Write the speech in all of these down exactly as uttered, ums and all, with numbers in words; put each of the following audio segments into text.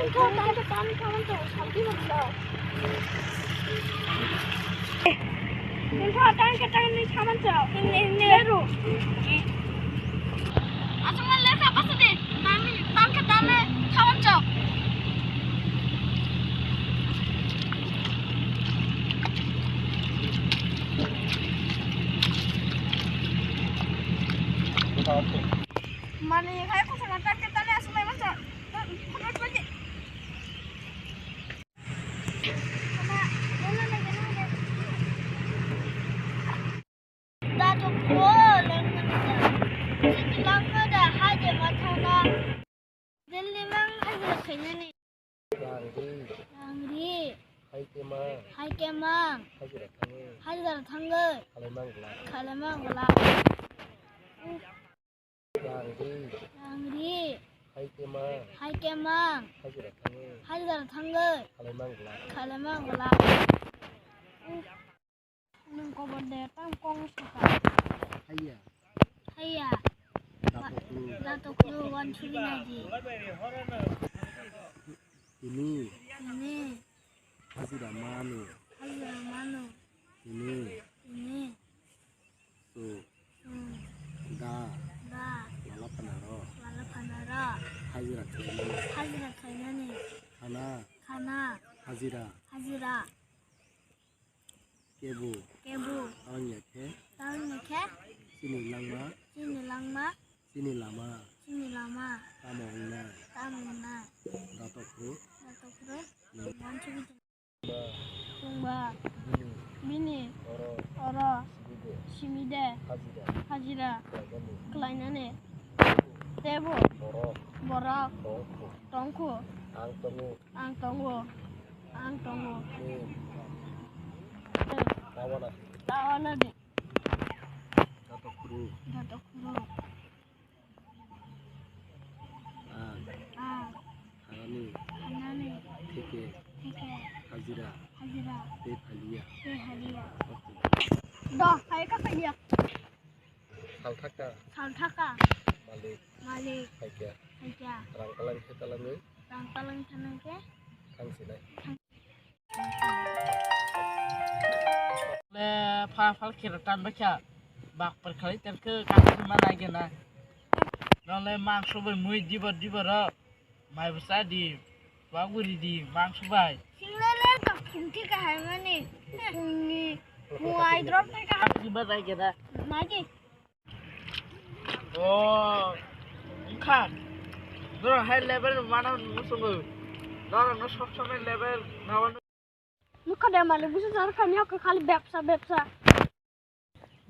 Nokha tang khe tang khamani chao, sabdi bo chao. Nokha tang khe tang ni khamani chao. Ni, ni, ni. Leru. Aswk ma lekha basa di. Tang ni, tang khe tang ni khamani chao. Mani hai kusa na tang khe tang ni aswk ma chao. Rangri. Rangri. Hai kemang. Hajira thangwi. Hajira thangwi. Khalaimang glak. Khalaimang glak. Rangri. Rangri. Hai kemang. Hai kemang. Hajira thangwi. Hajira thangwi. Khalaimang glak. Khalaimang glak. Nwng kobor de tam kong saka. Haiya. Haiya. Datok lu. Datok lu wan chuli naji. Ini. Ini. Hajira manu. Hajira manu. Ini. Ini. Su. Su. Da. Da. Lala phanaro. Lala phanaro. Hajira khainani. Hajira khainani. Khana. Khana. Hajira. Hajira. Kebu. Kebu. Tangya khe. Tangya khe. Chini langma. Chini langma. Chini lama. Chini lama. Tamo wngnai. Tamo wngnai. Datok phru. Datok phru. Hmm. Wan chuli. Chwngba. Bini. Bini. Oro. Oro. Simide. Simide. Hajira. Hajira. Khlainani. Khlainani. Tebo. Borok. Borok. Tongkhu. Tongkhu. Ang tongo. Ang tongo. Ang tongo. Ni. Tawana. Tawana di. Datok phru. Datok phru. Ang. Ang. Hanani. Hanani. Theke. Theke. Hajira. Hajira. Tei phaliya. Tei phaliya. Do, hai ka phaliya. Sal thaka. Sal thaka. Malik. Malik. Phaikya. Phaikya. Rang talang khe talangwi. Rang talang thanang khe. Thangsinai. Le pha phal khera tan bakha. Bak par khali tan khe kan ma nai gena. Nole mangso bai mui diba diba ro. Mai bwsa di, baguri di, mangso bai. Single le to phungti kahai mani. Phungni, phung ai drop thai kahai. Di ba dai geda. Magi. O, wngkha. Doro hai level mana musungo. Doro no sob somoi level na wano. Nukha de malik busu jar khani ok khali bepsa bepsa.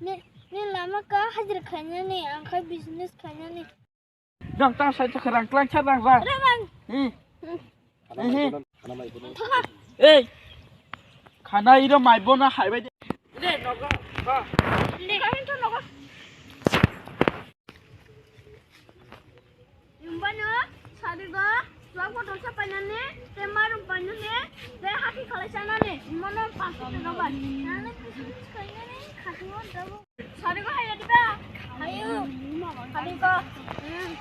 Ni, ni lama ka hajir khainani, ang khai business khainani. Jang ta sai ta kharang klang kharang rang. Rang rang. Hmm. Hmm. Khana mai bono, khana mai bono. Thokha. Ei. Khana iro mai bono hai bai de. De nogo. Ha. De. Kahin to nogo. Yumbano, sarigo, tuak botol sa painani, te marum painani, te haki khalai sanani, mano panch taka bai. Nani business khainani, khati mon tabo. Sarigo haya diba? Hayo. Sarigo. Hmm.